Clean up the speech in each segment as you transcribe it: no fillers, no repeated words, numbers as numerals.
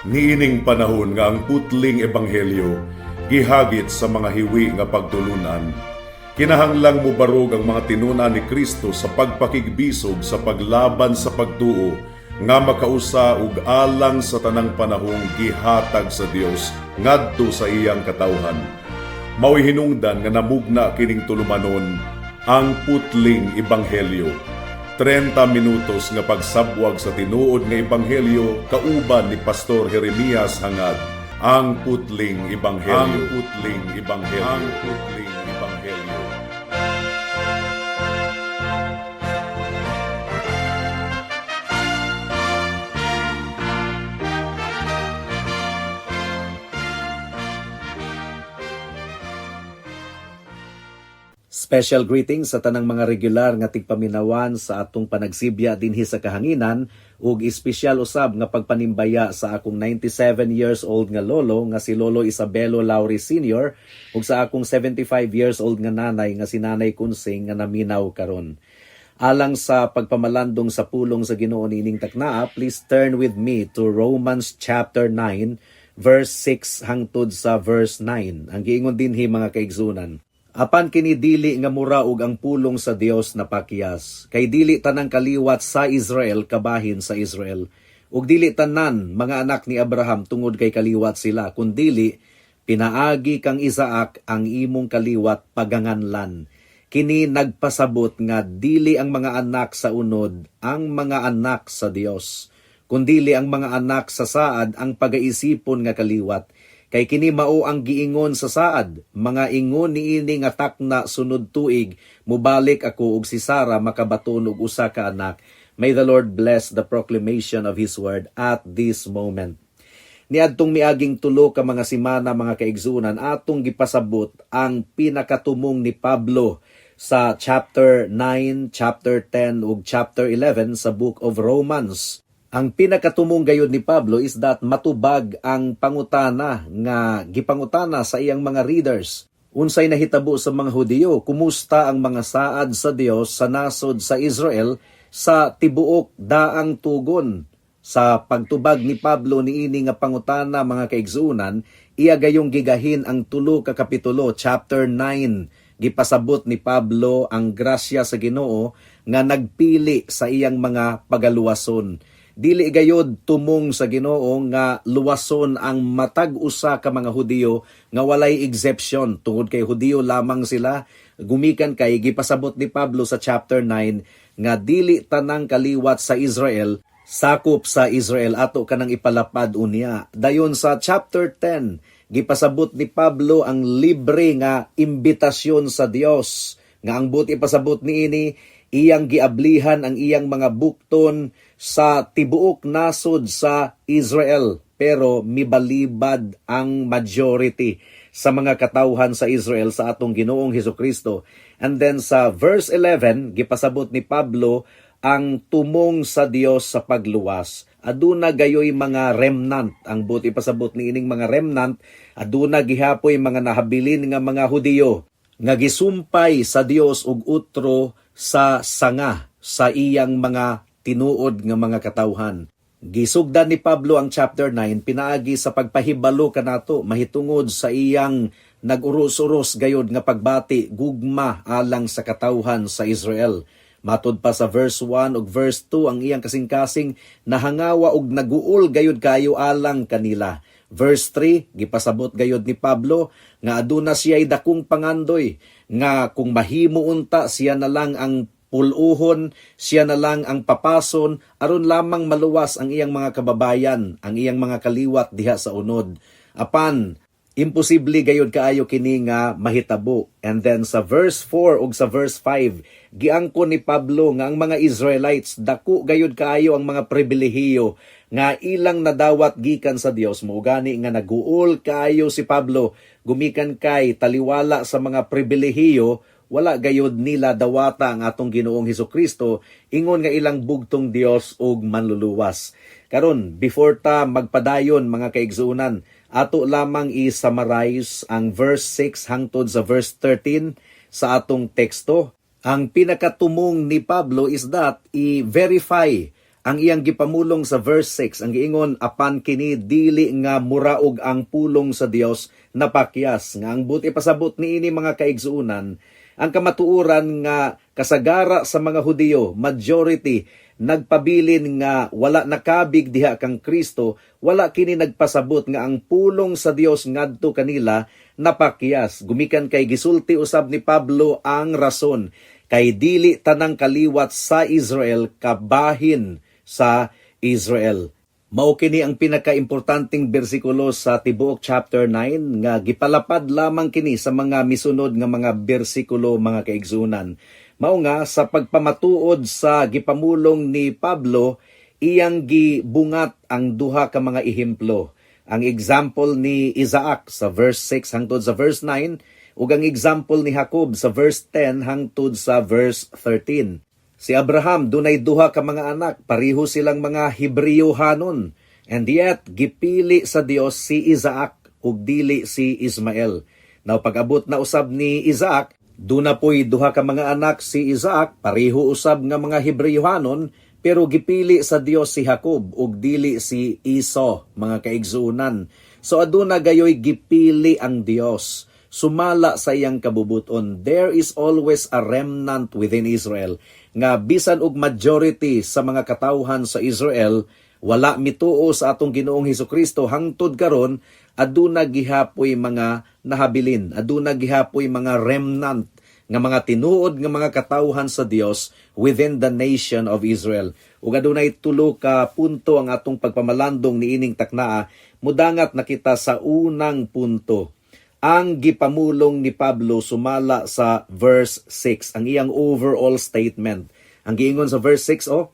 Niining panahon nga ang putling ebanghelyo gihagit sa mga hiwi nga pagtulunan, kinahanglang mubarog ang mga tinun-an ni Kristo sa pagpakigbisog sa paglaban sa pagtuo nga makausa ug alang sa tanang panahong gihatag sa Dios ngadto sa iyang katawhan. Mao'y hinungdan nga namugna kining tulumanon, Ang Putling Ebanghelyo. 30 minutos nga pagsabwag sa tinuod nga ebanghelyo kauban ni Pastor Jeremias Hangad. Ang Putling Ebanghelyo. Ang Putling Ebanghelyo. Ang Putling Ebanghelyo. Special greetings sa tanang mga regular nga tigpaminawan sa atong panagsibya dinhi sa kahanginan ug espesyal usab nga pagpanimbaya sa akong 97 years old nga lolo nga si Lolo Isabelo Lauri Sr. ug sa akong 75 years old nga nanay nga si Nanay Kunsing nga naminaw karon. Alang sa pagpamalandong sa pulong sa Ginoo niining taknaa, please turn with me to Romans chapter 9 verse 6 hangtod sa verse 9. Ang giingon dinhi, mga kaigsunan: "Apan kini dili nga mura og ang pulong sa Dios napakyas. Kay dili tanang kaliwat sa Israel kabahin sa Israel. Ug dili tanan mga anak ni Abraham tungod kay kaliwat sila, kundili pinaagi kang Isaac ang imong kaliwat paganganlan. Kini nagpasabot nga dili ang mga anak sa unod ang mga anak sa Dios, kundili ang mga anak sa saad ang pagaisipon nga kaliwat. Kay kini mao ang giingon sa saad, mga ingon niini nga takna sunod tuig, mubalik ako ug si Sara makabaton og usa ka anak." May the Lord bless the proclamation of His word at this moment. Niadtong miaging 3 ka mga semana, mga kaigsunan, atong gipasabot ang pinakatumong ni Pablo sa chapter 9, chapter 10 ug chapter 11 sa Book of Romans. Ang pinakatumong gayud ni Pablo is that matubag ang pangutana nga gipangutana sa iyang mga readers. Unsay nahitabo sa mga Hudiyo? Kumusta ang mga saad sa Dios sa nasod sa Israel sa tibuok daang tugon? Sa pagtubag ni Pablo niini nga pangutana, mga kaigsuonan, iya gayong gigahin ang 3 ka kapitulo, chapter 9. Gipasabot ni Pablo ang grasya sa Ginoo nga nagpili sa iyang mga pagaluwason. Dili gayod tumong sa Ginoo nga luwason ang matag usa ka mga Hudiyo nga walay exception tungod kay Hudiyo lamang sila, gumikan kay gipasabot ni Pablo sa chapter 9 nga dili tanang kaliwat sa Israel sakop sa Israel, ato kanang ipalapad unya. Dayon sa chapter 10, gipasabot ni Pablo ang libre nga imbitasyon sa Dios nga ang buot ipasabot niini, iyang giablihan ang iyang mga bukton sa tibuok nasod sa Israel, pero mibalibad ang majority sa mga katawhan sa Israel sa atong Ginoong Hesukristo. And then sa verse 11, gipasabot ni Pablo ang tumong sa Dios sa pagluwas. Aduna gayoy mga remnant. Ang buot ipasabot niining mga remnant, aduna gihapoy mga nahabilin nga mga Hudiyo nga gisumpay sa Dios ug utro sa sanga sa iyang mga tinuod nga mga katawhan. Gisugdan ni Pablo ang chapter 9 pinaagi sa pagpahibalo kanato mahitungod sa iyang nag-uros-uros gayod nga pagbati gugma alang sa katawhan sa Israel. Matod pa sa verse 1 ug verse 2, ang iyang kasing-kasing nahangawa ug naguol gayod kayo alang kanila. Verse 3, gipasabot gayod ni Pablo nga aduna siya'y dakong pangandoy nga kung mahimo unta siya na lang ang puluhon, siya na lang ang papason aron lamang maluwas ang iyang mga kababayan, ang iyang mga kaliwat diha sa unod. Apan imposible gayod kaayo kini nga mahitabo. And then sa verse 4 ug sa verse 5, giangkon ni Pablo nga ang mga Israelites, dako gayod kaayo ang mga pribilehiyo nga ilang nadawat gikan sa Dios. Mao gani nga naguol kaayo si Pablo gumikan kay taliwala sa mga pribilehiyo, wala gayod nila dawata ang atong Ginoong Hesukristo ingon nga ilang bugtong Dios ug manluluwas. Karon, before ta magpadayon, mga kaigsuonan, ato lamang i-summarize ang verse 6 hangtod sa verse 13 sa atong teksto. Ang pinakatumong ni Pablo is that i-verify Ang iyang gipamulong sa verse 6, ang giingon, "Apan kini dili nga muraog ang pulong sa Dios napakyas," nga ang buot ipasabot niini, mga kaigsuonan, ang kamatuoran nga kasagara sa mga Hudiyo, majority, nagpabilin nga wala nakabig diha kang Kristo, wala kini nagpasabot nga ang pulong sa Dios ngadto kanila napakyas. Gumikan kay gisulti usab ni Pablo ang rason, kay dili tanang kaliwat sa Israel kabahin sa Israel. Mao kini ang pinakaimportanteng bersikulo sa tibuok chapter 9 nga gipalapad lamang kini sa mga misunod nga mga bersikulo, mga kaigsuonan. Mao nga sa pagpamatuod sa gipamulong ni Pablo, iyang gibungat ang duha ka mga ehemplo. Ang example ni Isaac sa verse 6 hangtod sa verse 9 ug ang example ni Jacob sa verse 10 hangtod sa verse 13. Si Abraham dunay duha ka mga anak, pareho silang mga Hebreohanon. And yet gipili sa Dios si Isaac ug dili si Ismael. Now pag-abot na usab ni Isaac, duna poy duha ka mga anak si Isaac, pareho usab nga mga Hebreohanon, pero gipili sa Dios si Jacob ug dili si Esau, mga kaigsuonan. So aduna gayoy gipili ang Dios sumala sa iyang kabubuton. There is always a remnant within Israel nga bisan og majority sa mga katawhan sa Israel wala mituo sa atong Ginoong Hesukristo hangtod karon, aduna gihapoy mga nahabilin, aduna gihapoy mga remnant nga mga tinuod nga mga katawhan sa Dios within the nation of Israel. Ug adunay tulo ka punto ang atong pagpamalandong niining taknaa. Mudangat na kita sa unang punto, ang gipamulong ni Pablo sumala sa verse 6, ang iyang overall statement. Ang giingon sa verse 6, oh,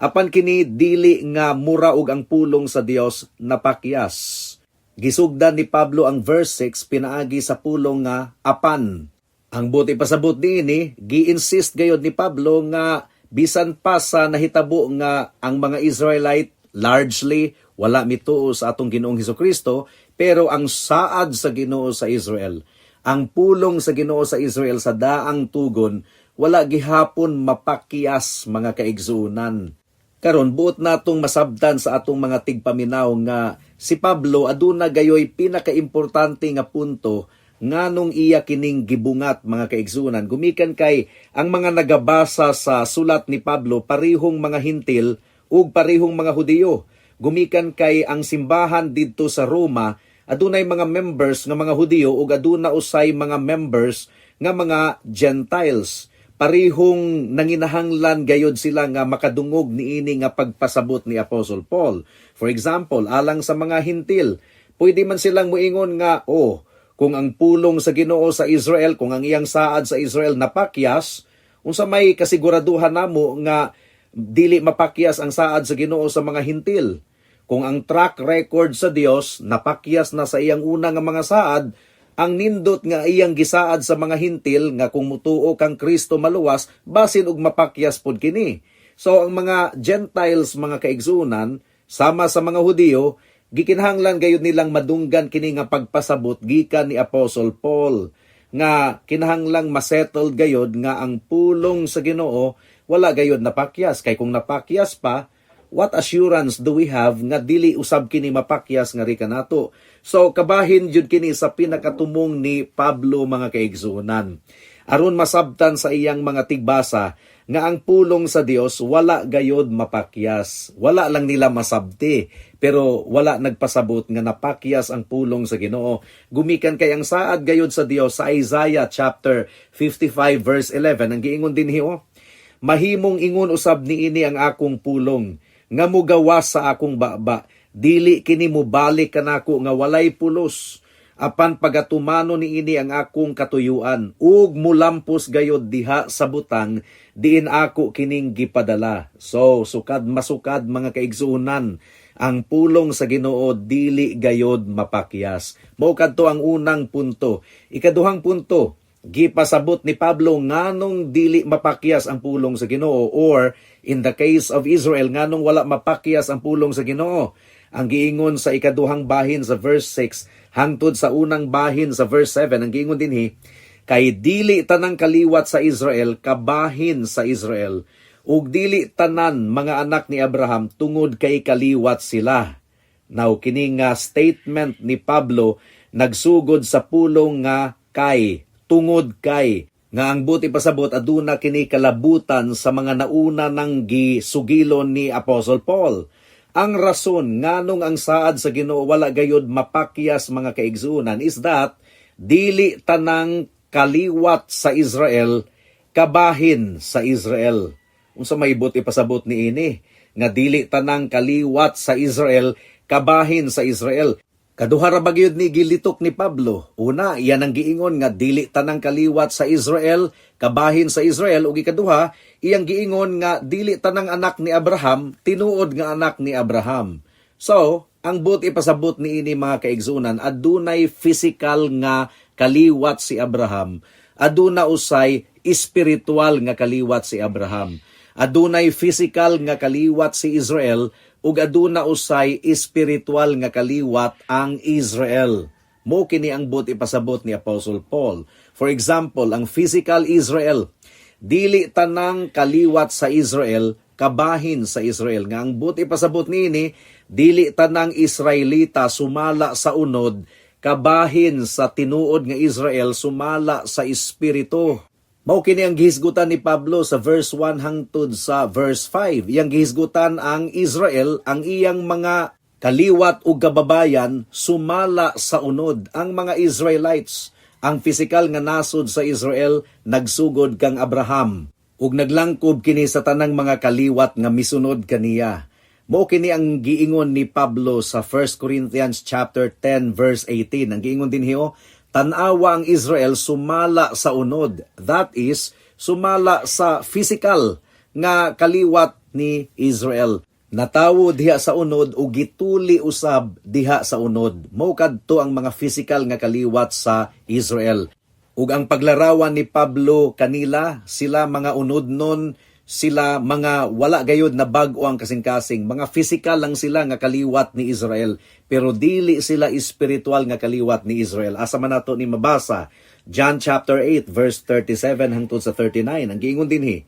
"Apan kini dili nga muraog ang pulong sa Dios napakyas." Gisugdan ni Pablo ang verse 6 pinaagi sa pulong nga "apan." Ang buot ipasabot niini, gi-insist gayod ni Pablo nga bisan pa sa nahitabo nga ang mga Israelite largely wala mituo sa atong Ginoong Hesukristo, pero ang saad sa Ginoo sa Israel, ang pulong sa Ginoo sa Israel sa daang tugon, wala gihapon mapakyas, mga kaigsuonan. Karon buot natong masabtan sa atong mga tigpaminaw nga si Pablo aduna gayoy pinakaimportante nga punto nganong iya kining gibungat, mga kaigsuonan, gumikan kay ang mga nagabasa sa sulat ni Pablo parihong mga Hintil ug parihong mga Hudiyo. Gumikan kay ang simbahan didto sa Roma adunay mga members nga mga Hudiyo ug aduna usay mga members nga mga Gentiles. Parihong nanginahanglan gayod sila nga makadungog niini nga pagpasabot ni Apostle Paul. For example, alang sa mga Hintil, pwede man silang muingon nga, "Oh, kung ang pulong sa Ginoo sa Israel, kung ang iyang saad sa Israel napakyas, unsa may kasiguraduhan namo nga dili mapakyas ang saad sa Ginoo sa mga Hintil? Kung ang track record sa Dios napakyas na sa iyang una nga mga saad, ang nindot nga iyang gisaad sa mga Hintil nga kung mutuo kang Kristo maluwas, basin og mapakyas pod kini." So ang mga Gentiles, mga kaigsuonan, sama sa mga Hudiyo, gikinahanglan gayud nilang madunggan kini nga pagpasabot gikan ni Apostle Paul nga kinahanglang masettled gayod nga ang pulong sa Ginoo wala gayod napakyas, kay kung napakyas pa, what assurance do we have nga dili usab kini mapakyas ngari kanato? So kabahin jud kini sa pinakatumong ni Pablo, mga kaigsuonan, aron masabtan sa iyang mga tigbasa nga ang pulong sa Dios wala gayod mapakyas. Wala lang nila masabti, pero wala nagpasabot nga napakyas ang pulong sa Ginoo. Gumikan kay ang saad gayod sa Dios sa Isaiah chapter 55 verse 11, ang giingon dinhi oh, "Mahimong ingon usab niini ang akong pulong nga mugawas sa akong baba. Dili kini mobalik kanako nga walay pulos, apan pagatumano niini ang akong katuyuan ug mulampos gayod diha sa butang diin ako kining gipadala." So sukad masukad, mga kaigsuonan, ang pulong sa Ginoo dili gayod mapakyas. Mao kadto ang unang punto. Ikaduhang punto, gipasabot ni Pablo nganong dili mapakyas ang pulong sa Ginoo, or in the case of Israel, nganong wala mapakyas ang pulong sa Ginoo. Ang giingon sa ikaduhang bahin sa verse 6 hangtod sa unang bahin sa verse 7, ang giingon dinhi, "Kay dili tanang kaliwat sa Israel kabahin sa Israel, Ug dili tanan mga anak ni Abraham tungod kay kaliwat sila. Now, kini nga statement ni Pablo nagsugod sa pulong nga "kay", "tungod kay", nga ang buot ipasabot, aduna kini kalabutan sa mga nauna nang gisugilon ni Apostle Paul. Ang rason nganong ang saad sa Ginoo wala gayod mapakyas, mga kaigsuonan, is that dili tanang kaliwat sa Israel kabahin sa Israel. Unsa may buot ipasabot ni ini nga dili tanang kaliwat sa Israel kabahin sa Israel? Kaduha ra ba gyud ni gilitok ni Pablo. Una, iyan ang giingon nga dili tanang kaliwat sa Israel kabahin sa Israel, ug ikaduha, iyang giingon nga dili tanang anak ni Abraham tinuod nga anak ni Abraham. So, ang buot ipasabot ni ini, mga kaigsuonan, adunay physical nga kaliwat si Abraham, aduna usay espiritual nga kaliwat si Abraham. Adunay physical nga kaliwat si Israel ug aduna usay espiritual nga kaliwat ang Israel. Mao kini ang buot ipasabot ni Apostle Paul. For example, ang physical Israel, dili tanang kaliwat sa Israel kabahin sa Israel. Nga ang buot ipasabot niini, dili tanang Israelita sumala sa unod kabahin sa tinuod nga Israel sumala sa espiritu. Mao kini ang gihisgutan ni Pablo sa verse 1 hangtod sa verse 5. Iyang gihisgutan ang Israel, ang iyang mga kaliwat ug kababayan sumala sa unod, ang mga Israelites. Ang physical nga nasod sa Israel nagsugod kang Abraham ug naglangkob kini sa tanang mga kaliwat nga misunod kaniya. Mao kini ang giingon ni Pablo sa 1 Corinthians chapter 10 verse 18. Ang giingon dinhi oh, tan-awa ang Israel sumala sa unod. That is, sumala sa physical nga kaliwat ni Israel. Natawo diha sa unod ug gituli usab diha sa unod. Mao kadto ang mga physical nga kaliwat sa Israel. Ug ang paglarawan ni Pablo kanila, sila mga unodnon, sila mga wala gayod na bag-o ang kasing-kasing, mga physical lang sila nga kaliwat ni Israel, pero dili sila espiritual nga kaliwat ni Israel. Asa man nato ni mabasa? John chapter 8 verse 37 hangtod sa 39. Ang giingon dinhi,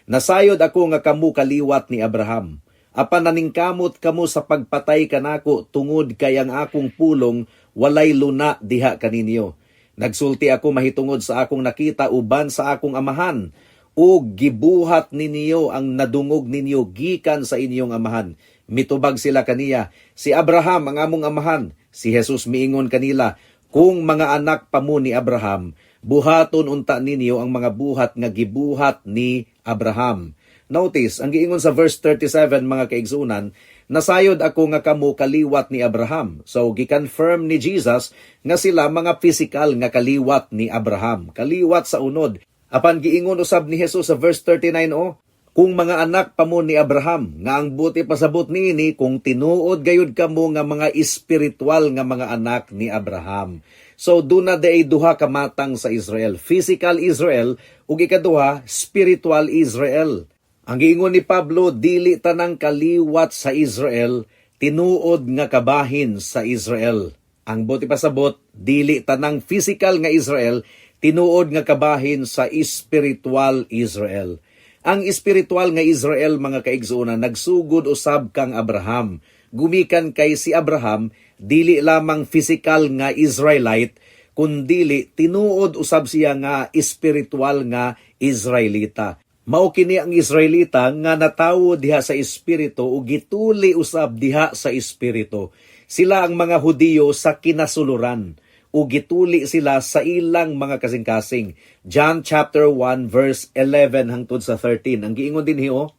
"Nasayod ako nga kamo kaliwat ni Abraham. Apan naningkamot kamo sa pagpatay kanako tungod kay ang akong pulong walay luna diha kaninyo. Nagsulti ako mahitungod sa akong nakita uban sa akong Amahan, ug gibuhat ninyo ang nadungog ninyo gikan sa inyong amahan." Mitubag sila kaniya, "Si Abraham ang among amahan." Si Jesus miingon kanila, "Kung mga anak pa mo ni Abraham, buhaton unta ninyo ang mga buhat nga gibuhat ni Abraham." Notice, ang giingon sa verse 37, mga kaigsuonan, "Nasayod ako nga kamo kaliwat ni Abraham." So, gi-confirm ni Jesus nga sila mga physical nga kaliwat ni Abraham, kaliwat sa unod. Apan giingon usab ni Jesus sa verse 39 oh, "Kung mga anak pa mo ni Abraham," nga ang buot ipasabot niini, kung tinuod gayud kamo nga mga espiritual nga mga anak ni Abraham. So duna diay duha ka matang sa Israel, physical Israel ug ikaduha, spiritual Israel. Ang giingon ni Pablo, dili tanang kaliwat sa Israel tinuod nga kabahin sa Israel. Ang buot ipasabot, dili tanang physical nga Israel tinuod nga kabahin sa spiritual Israel. Ang espiritual nga Israel, mga kaigsuonan, nagsugod usab kang Abraham. Gumikan kay si Abraham dili lamang physical nga Israelite, kundili tinuod usab siya nga espiritual nga Israelita. Mao kini ang Israelita nga natawo diha sa espiritu ug gituli usab diha sa espiritu. Sila ang mga Hudiyo sa kinasuluran ug gituli sila sa ilang mga kasing-kasing. John chapter 1 verse 11 hangtod sa 13. Ang giingon dinhi oh,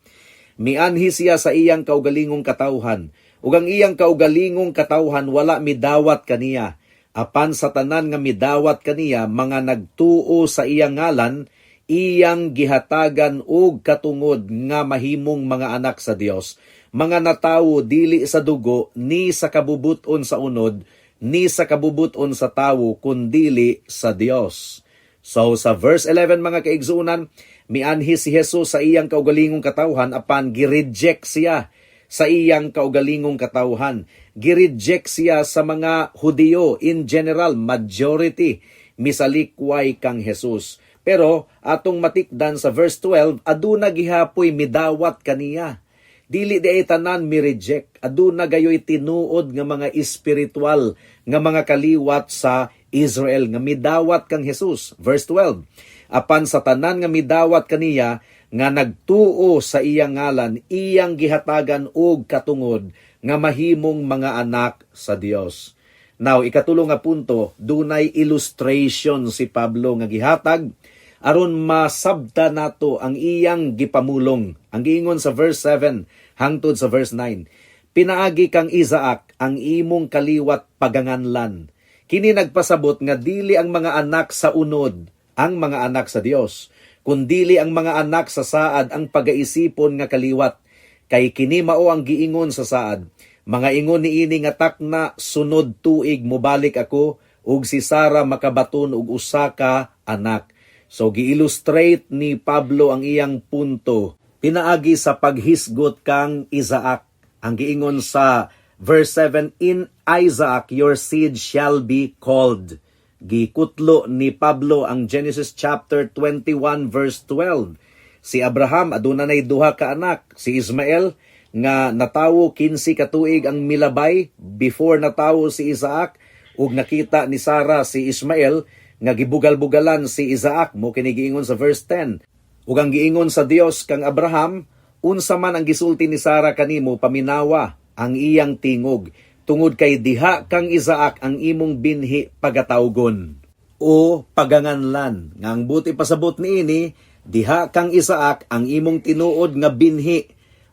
"Mianhi siya sa iyang kaugalingong katawhan, ug ang iyang kaugalingong katawhan wala midawat kaniya. Apan sa tanan nga midawat kaniya, mga nagtuo sa iyang ngalan, iyang gihatagan og katungod nga mahimong mga anak sa Dios, mga natawo dili sa dugo, ni sa kabubuton sa unod, ni sa kabubuton sa tawo, kundili sa Dios." So sa verse 11, mga kaigsuonan, mianhi si Jesus sa iyang kaugalingong katawhan, apan gi-reject siya sa iyang kaugalingong katawhan. Gi-reject siya sa mga Hudiyo in general, majority misalikway kang Jesus. Pero atong matikdan sa verse 12, aduna gihapoy midawat kaniya. Dili diay tanan mi-reject. Aduna gayoy tinuod nga mga espiritual nga mga kaliwat sa Israel nga midawat kang Jesus. Verse 12. Apan sa tanan nga midawat kaniya nga nagtuo sa iyang ngalan, iyang gihatagan og katungod nga mahimong mga anak sa Dios. Now, ikatulo nga punto, dunay illustration si Pablo nga gihatag aron masabta nato ang iyang gipamulong. Ang giingon sa verse 7 hangtod sa verse 9. Pinaagi kang Isaac ang imong kaliwat paganganlan. Kini nagpasabot nga dili ang mga anak sa unod ang mga anak sa Dios, kundili ang mga anak sa saad ang pagaisipon nga kaliwat. Kay kini mao ang giingon sa saad. Mga ingon niini nga takna sunod tuig mobalik ako ug si Sara makabaton og usa ka anak. So gi-illustrate ni Pablo ang iyang punto pinaagi sa paghisgot kang Isaac. Ang giingon sa verse 7, "In Isaac your seed shall be called." Gikutlo ni Pablo ang Genesis chapter 21 verse 12. Si Abraham aduna nay duha ka anak, si Ismael nga natawo 15 ka tuig ang milabay before natawo si Isaac, ug nakita ni Sara si Ismael nga gibugal-bugalan si Isaac, mo kini giingon sa verse 10. Ug ang giingon sa Dios kang Abraham, "Unsa man ang gisulti ni Sara kanimo, paminawa ang iyang tingog, tungod kay diha kang Isaac ang imong binhi pagatawgon o paganganlan." Nga ang buot ipasabot niini, diha kang Isaac ang imong tinuod nga binhi.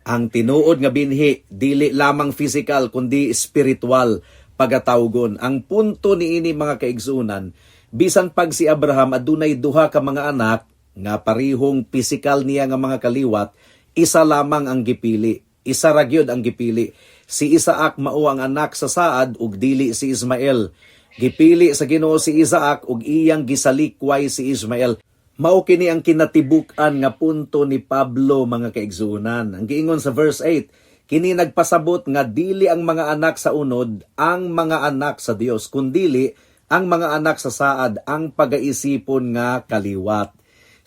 Ang tinuod nga binhi dili lamang physical kundi spiritual pagatawgon. Ang punto niini, mga kaigsuonan, bisan pag si Abraham adunay duha ka mga anak nga parihong physical niya nga mga kaliwat, isa lamang ang gipili. Isa ra gyud ang gipili. Si Isaac mao ang anak sa saad ug dili si Ismael. Gipili sa Ginoo si Isaac ug iyang gisalikway si Ismael. Mao kini ang kinatibuk-an nga punto ni Pablo, mga kaigsuonan. Ang giingon sa verse 8, kini nagpasabot nga dili ang mga anak sa unod ang mga anak sa Dios, kundili ang mga anak sa saad ang pagaisipon nga kaliwat.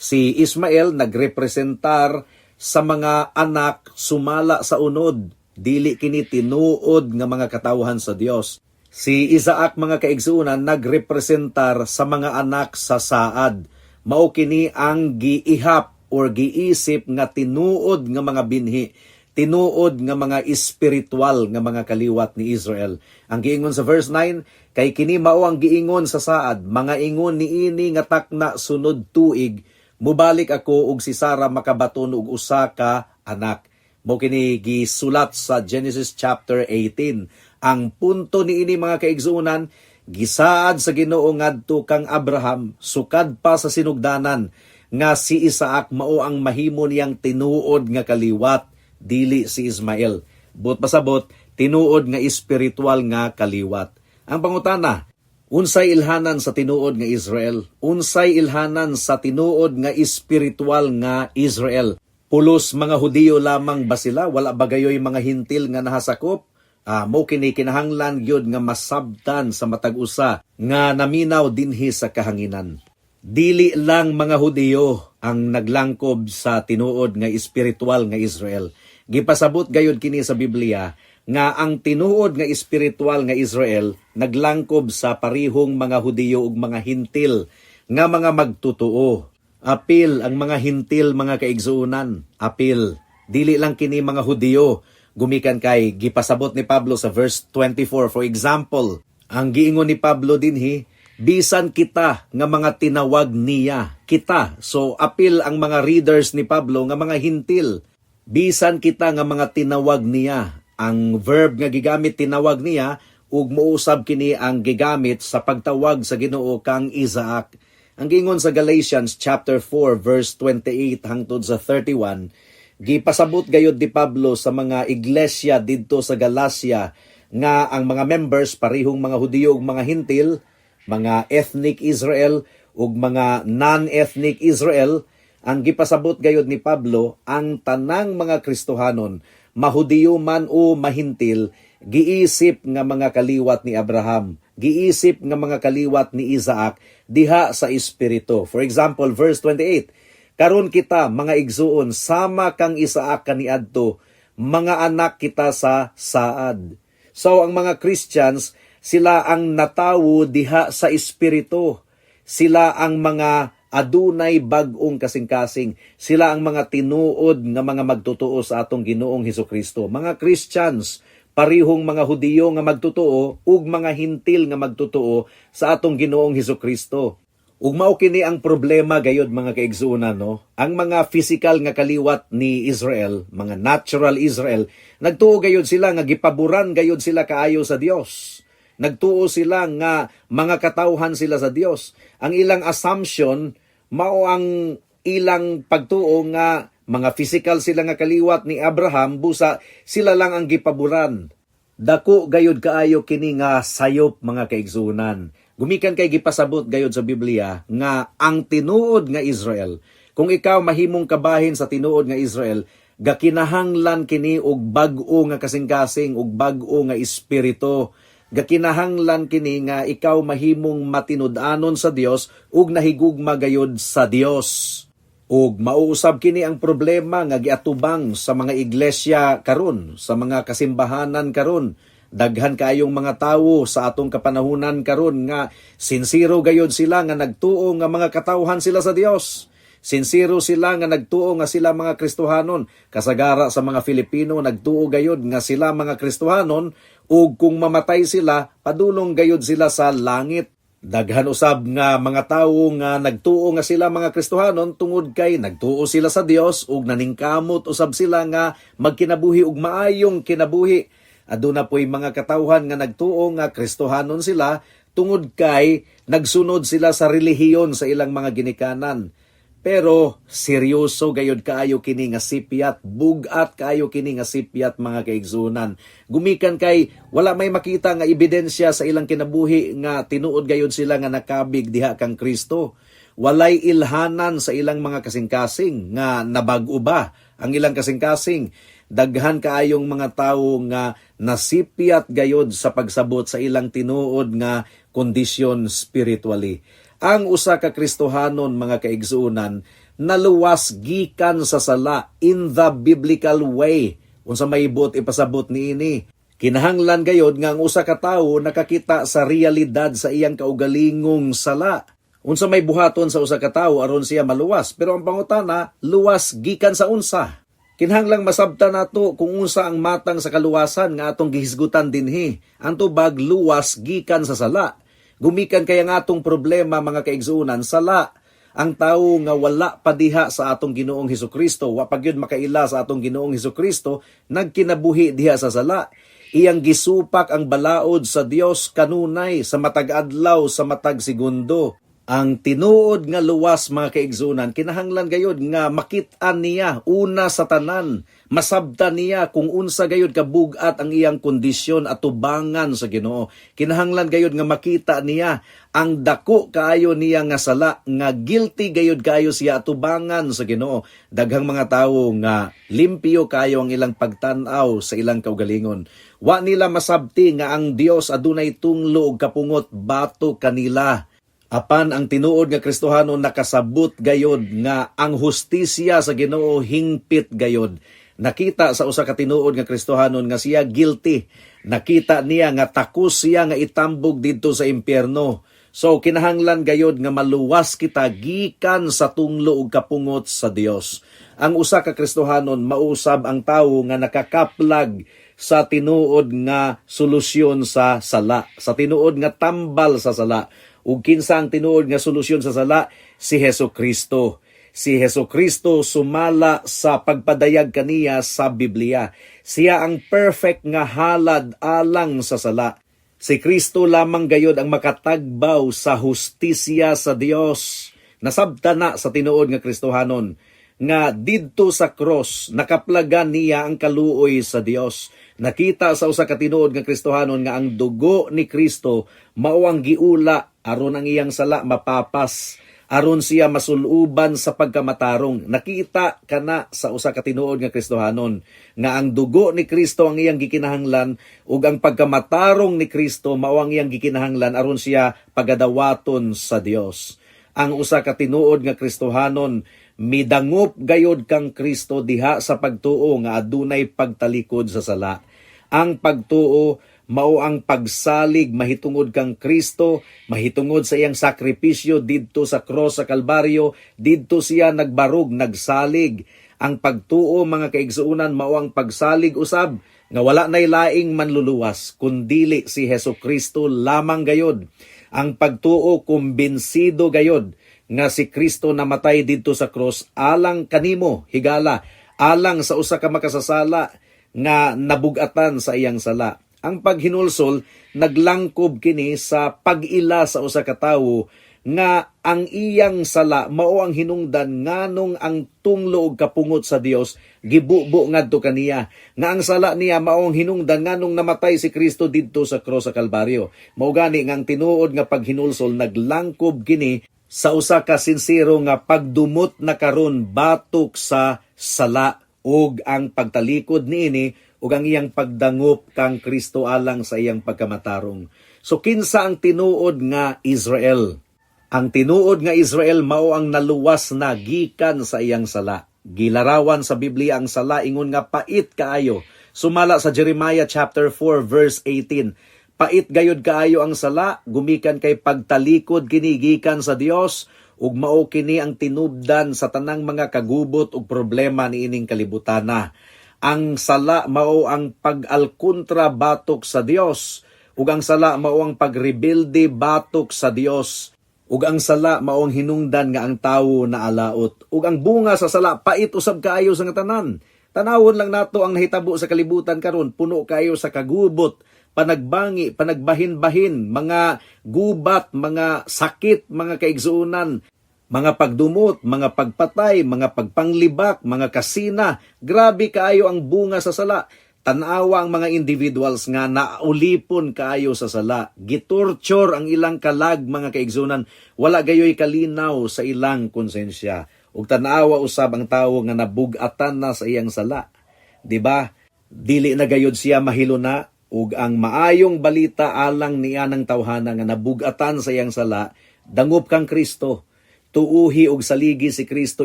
Si Ismael nagrepresentar sa mga anak sumala sa unod, dili kini tinuod nga mga katawhan sa Dios. Si Isaac, mga kaigsuonan, nagrepresentar sa mga anak sa saad. Mao kini ang giihap or giisip nga tinuod nga mga binhi, tinuod nga mga espiritual nga mga kaliwat ni Israel. Ang giingon sa verse 9, kay kini mao ang giingon sa saad, mga ingon niini nga takna sunod tuig, mubalik ako ug si Sara makabaton og usa ka anak. Mo kini gisulat sa Genesis chapter 18. Ang punto niini, mga kaigsuonan, gisaad sa Ginoo ngadto kang Abraham sukad pa sa sinugdanan nga si Isaac mao ang mahimo niyang tinuod nga kaliwat, dili si Ismael. Buot pasabot, tinuod nga espiritual nga kaliwat. Ang pangutana, unsay ilhanan sa tinuod nga Israel? Unsay ilhanan sa tinuod nga espiritual nga Israel? Pulos mga Hudiyo lamang ba sila? Wala ba gayoy mga Hintil nga nahasakop? Mo kini kinahanglan gyud nga masabtan sa matag usa nga naminaw dinhi sa kahanginan. Dili lang mga Hudiyo ang naglangkob sa tinuod nga espiritual nga Israel. Gipasabot gayud kini sa Biblia nga ang tinuod nga espiritual nga Israel naglangkob sa parihong mga Hudiyo ug mga Hintil nga mga magtutuo. Apil ang mga Hintil, mga kaigsuonan. Apil. Dili lang kini mga Hudiyo. Gumikan kay gipasabot ni Pablo sa verse 24, for example, ang giingon ni Pablo dinhi, bisan kita nga mga tinawag niya, kita. So apil ang mga readers ni Pablo nga mga Hintil. Bisan kita nga mga tinawag niya. Ang verb nga gigamit, tinawag niya, ug mousab kini ang gigamit sa pagtawag sa Ginoo kang Isaac. Ang giingon sa Galatians chapter 4 verse 28 hangtod sa 31, gipasabot gayud ni Pablo sa mga iglesia didto sa Galacia nga ang mga members parihong mga Hudiyo ug mga Hintil, mga ethnic Israel ug mga non-ethnic Israel. Ang gipasabot gayud ni Pablo, ang tanang mga Kristohanon, mahudiyo man o mahintil, giisip nga mga kaliwat ni Abraham. giisip nga mga kaliwat ni Isaac diha sa espiritu. For example, verse 28, "Karon kita, mga igsuon, sama kang Isaac kaniadto, mga anak kita sa saad." So ang mga Christians, sila ang natawo diha sa espiritu. Sila ang mga adunay bag-ong kasing-kasing. Sila ang mga tinuod nga mga magtotoo sa atong Ginoong Hesukristo. Mga Christians, parihong mga Hudiyo nga magtotoo ug mga Hintil nga magtotoo sa atong Ginoong Hesukristo. Ug mao kini ang problema gayod, mga kaigsuonan, no. Ang mga physical nga kaliwat ni Israel, mga natural Israel, nagtuo gayod sila nga gipaboran gayod sila kaayo sa Dios. Nagtuo sila nga mga katawhan sila sa Dios. Ang ilang assumption mao ang ilang pagtuo nga mga physical sila nga kaliwat ni Abraham, busa sila lang ang gipaboran. Dako gayod kaayo kini nga sayop, mga kaigsuonan. Gumikan kay gipasabot gayod sa Biblia nga ang tinuod nga Israel, kung ikaw mahimong kabahin sa tinuod nga Israel, gakinahanglan kini og bag-o nga kasing-kasing ug bag-o nga espiritu. Gakinahanglan kini nga ikaw mahimong matinud-anon sa Dios ug nahigugma gayod sa Dios. Ug mauusab kini ang problema nga giatubang sa mga iglesia karon, sa mga kasimbahanan karon. Daghan kaayong mga tawo sa atong kapanahunan karon nga sinsero gayod sila nga nagtuo nga mga katawhan sila sa Dios. Sinsero sila nga nagtuo nga sila mga Kristohanon. Kasagara sa mga Filipino, nagtuo gayod nga sila mga Kristohanon ug kung mamatay sila, padulong gayod sila sa langit. Daghan usab nga mga tawo nga nagtuo nga sila mga Kristohanon tungod kay nagtuo sila sa Dios ug naningkamot usab sila nga magkinabuhi og maayong kinabuhi. Aduna po'y mga katawhan nga nagtuo nga Kristohanon sila tungod kay nagsunod sila sa relihiyon sa ilang mga ginikanan. Pero seryoso gayod kaayo kini nga sipyat, bugat kaayo kini nga sipyat, mga kaigsunan. Gumikan kay wala may makita nga ebidensya sa ilang kinabuhi nga tinuod gayod sila nga nakabig diha kang Kristo. Walay ilhanan sa ilang mga kasing-kasing nga nabag-o ba ang ilang kasing-kasing. Daghan kaayong mga tawo nga nasipyat gayod sa pagsabot sa ilang tinuod nga kondisyon spiritually. Ang usa ka Kristohanon, mga kaigsuonan, naluwas gikan sa sala in the biblical way. Unsa may buot ipasabot niini? Kinahanglan gayod nga ang usa ka tawo nakakita sa realidad sa iyang kaugalingong sala. Unsa may buhaton sa usa ka tawo aron siya maluwas? Pero ang pangutana, luwas gikan sa unsa? Kinahanglang masabtan nato kung unsa ang matang sa kaluwasan nga atong gihisgutan dinhi. Ang tubag, luwas gikan sa sala. Gumikan kay ang atong problema, mga kaigsuonan, sala. Ang tawo nga wala pa diha sa atong Ginoong Hesukristo, wa pa gyud makaila sa atong Ginoong Hesukristo, nagkinabuhi diha sa sala. Iyang gisupak ang balaod sa Dios kanunay, sa matag adlaw, sa matag segundo. Ang tinuod nga luwas, mga kaigsunan, kinahanglan gayod nga makit-an niya una sa tanan, masabtan niya kung unsa gayod kabugat ang iyang kondisyon at tubangan sa Ginoo. Kinahanglan gayod nga makita niya ang dako kaayo niya nga sala, nga guilty gayod kaayo siya atubangan sa Ginoo. Daghang mga tawo nga limpyo kaayo ang ilang pagtan-aw sa ilang kaugalingon. Wa nila masabti nga ang Dios adunay tunglo ug kapungot batok kanila. Apan ang tinuod nga Kristohano, nakasabot gayod nga ang hustisya sa Ginoo hingpit gayod. Nakita sa usa ka tinuod nga Kristohanon nga siya guilty. Nakita niya nga takos siya nga itambog didto sa impyerno. So kinahanglan gayod nga maluwas kita gikan sa tunglo ug kapungot sa Dios. Ang usa ka Kristohanon mausab ang tawo nga nakakaplag sa tinuod nga solusyon sa sala, sa tinuod nga tambal sa sala. Ug kinsa ang tinuod nga solusyon sa sala? Si Heso Kristo. Si Heso Kristo sumala sa pagpadayag kaniya sa Biblia. Siya ang perfect nga halad alang sa sala. Si Kristo lamang gayod ang makatagbaw sa hustisya sa Dios. Nasabta na sa tinuod nga Kristohanon nga didto sa cross nakaplagan niya ang kaluoy sa Dios. Nakita sa usa ka tinuod nga Kristohanon nga ang dugo ni Kristo mao ang giula aron ang iyang sala mapapas. aron siya masuluban sa pagkamatarong. Nakita kana sa usa ka tinuod nga Kristohanon nga ang dugo ni Kristo ang iyang gikinahanglan ug ang pagkamatarong ni Kristo mao ang iyang gikinahanglan aron siya pagadawaton sa Dios. Ang usa ka tinuod nga Kristohanon midangop gayod kang Kristo diha sa pagtuo nga adunay pagtalikod sa sala. Ang pagtuo mao ang pagsalig mahitungod kang Kristo, mahitungod sa iyang sakripisyo didto sa cross sa Kalbaryo, didto siya nagbarog, nagsalig. Ang pagtuo, mga kaigsuonan, mao ang pagsalig usab nga wala nay laing manluluwas kundili si Hesus Kristo lamang gayod. Ang pagtuo, kumbinsido gayod nga si Kristo namatay didto sa cross alang kanimo, higala, alang sa usa ka makasasala nga nabugatan sa iyang sala. Ang paghinulsol, naglangkob kini sa pag-ila sa usa ka tawo nga ang iyang sala mao ang hinungdan nganong ang tunglo og kapungot sa Dios gibubo ngadto kaniya, nga ang sala niya mao ang hinungdan nganong namatay si Kristo didto sa cross sa Kalbaryo. Mao gani nga ang tinuod nga paghinulsol naglangkob kini sa usa ka sinsero nga pagdumot na karon batok sa sala ug ang pagtalikod niini ug ang iyang pagdangop kang Kristo alang sa iyang pagkamatarong. So kinsa ang tinuod nga Israel? Ang tinuod nga Israel mao ang naluwas na gikan sa iyang sala. Gilarawan sa Biblia ang sala ingon nga pait kaayo. Sumala sa Jeremiah chapter 4 verse 18. Pait gayod kaayo ang sala, gumikan kay pagtalikod kini gikan sa Dios ug mao kini ang tinubdan sa tanang mga kagubot ug problema niining kalibutana. Ang sala mao ang pag-alkontra batok sa Dios, ug ang sala mao ang pagrebelde batok sa Dios, ug ang sala mao ang hinungdan nga ang tawo naalaot. Ug ang bunga sa sala pait usab kaayo sa nga tanan. Tanawon lang nato ang nahitabo sa kalibutan karon, puno kaayo sa kagubot, panagbangi, panagbahin-bahin, mga gubat, mga sakit, mga kaigsuonan, mga pagdumot, mga pagpatay, mga pagpanglibak, mga kasina. Grabe kaayo ang bunga sa sala. Tanawa ang mga individuals nga naulipon kaayo sa sala. Gitorture ang ilang kalag, mga kaigsuonan. Wala gayoy kalinaw sa ilang konsensya. Ug tanawa usab ang tawo nga nabug-atan na sa iyang sala. 'Di ba? Dili na gayod siya mahiluna, ug ang maayong balita alang niya ng tawhana nga nabug-atan sa iyang sala, dangop kang Kristo. Tuuhi og saligi si Kristo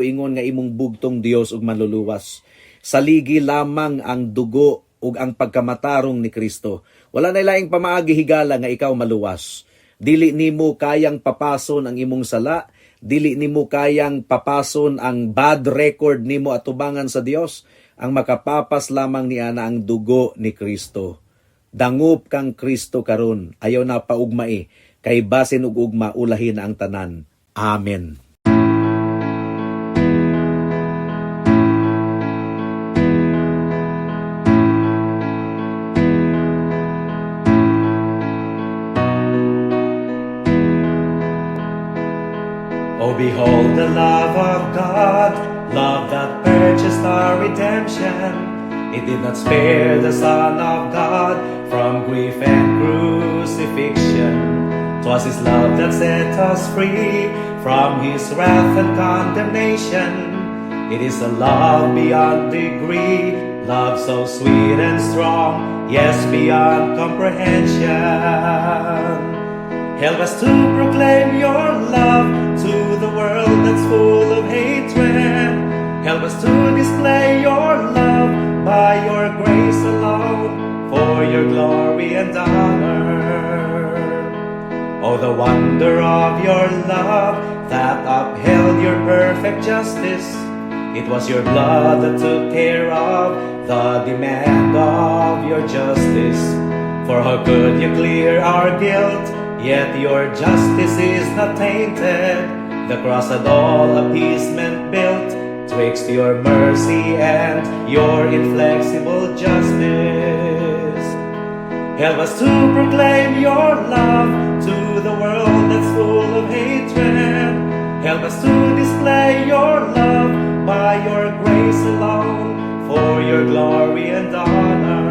ingon nga imong bugtong Dios ug manluluwas. Saligi lamang ang dugo ug ang pagkamatarong ni Kristo. Wala na laing pamaagi, higala, nga ikaw maluwas. Dili nimo kayang papason ang imong sala, dili nimo kayang papason ang bad record nimo atubangan sa Dios. Ang makapapas lamang niana ang dugo ni Kristo. Dangop kang Kristo karon, ayaw na paugmai, kay basin ug ugma ulahin na ang tanan. Amen. Oh, behold the love of God, love that purchased our redemption. It did not spare the Son of God from grief and crucifixion. 'Twas His love that set us free from His wrath and condemnation. It is a love beyond degree, love so sweet and strong, yes, beyond comprehension. Help us to proclaim your love to the world that's full of hatred. Help us to display your love by your grace alone for your glory and honor. Oh, the wonder of your love that upheld your perfect justice. It was your blood that took care of the demand of your justice. For how could you clear our guilt? Yet your justice is not tainted. The cross had all appeasement built 'twixt your mercy and your inflexible justice. Help us to proclaim your love to the world that's full of hatred. Help us to display your love by your grace alone for your glory and honor.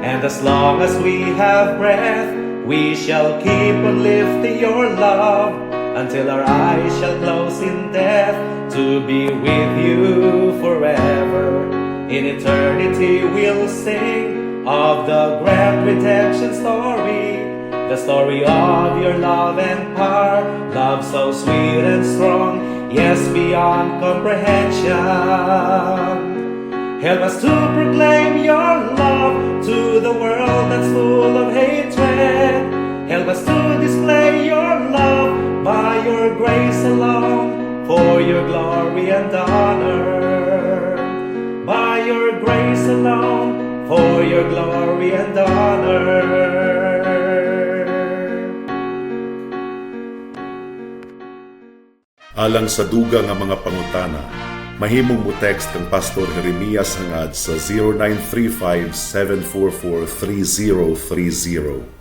And as long as we have breath, we shall keep on lifting your love. Until our eyes shall close in death, to be with you forever. In eternity we'll sing of the grand redemption story, the story of your love and power, love so sweet and strong, yes, beyond comprehension. Help us to proclaim your love to the world that's full of hatred. Help us to display your love by your grace alone, for your glory and honor. By your grace alone, for your glory and honor. Alang sa dugang nga mga pangutana, mahimong mo text kang Pastor Jeremias Hangad sa 0935 744 3030.